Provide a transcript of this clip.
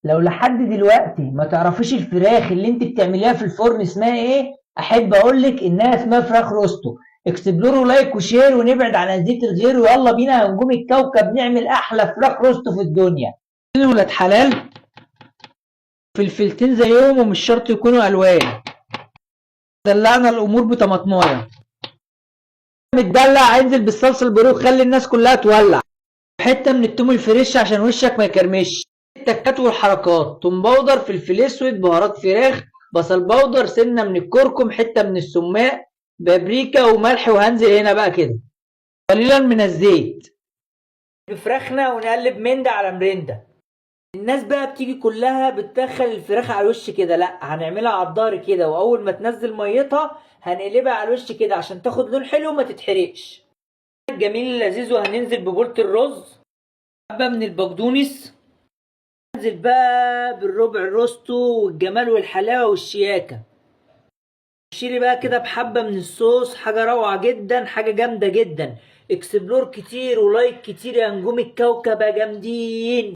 لو لحد دلوقتي ما تعرفيش الفراخ اللي انت بتعمليها في الفرن اسمها ايه، احب اقولك انها اسمها فراخ روستو. explore و like و share ونبعد عن اذية الغير، ويلا بينا يا نجوم الكوكب نعمل احلى فراخ روستو في الدنيا. ولاد حلال، فلفلتين زيهم ومش شرط يكونوا الوان. دلعنا الامور بطماطمايه. متدلع، انزل بالصلصه البوريه وخلي الناس كلها تولع. حتة من التوم ال fresh عشان وشك ما يكرمش. التكات والحركات: توم powder، فلفل اسود، بهارات فراخ، بصل powder، سنة من الكركم، حتة من السماق، بابريكا وملح. وهنزل هنا بقى كده قليلا من الزيت بفراخنا ونقلب من ده على مرندة. الناس بقى بتيجي كلها بتدخل الفراخ على الوش كده، لا، هنعملها على الظهر كده، واول ما تنزل ميتها هنقلبها على الوش كده عشان تاخد لون حلو وما تتحرقش. الجميل اللذيذ. وهننزل ببولة الرز، حبة من البقدونس، ننزل بقى بالربع الروستو والجمال والحلاوة والشياكة. شيلي بقى كده بحبة من الصوص، حاجة روعة جدا، حاجة جامدة جدا. explore كتير و like كتير يا نجوم الكوكب يا جامدين.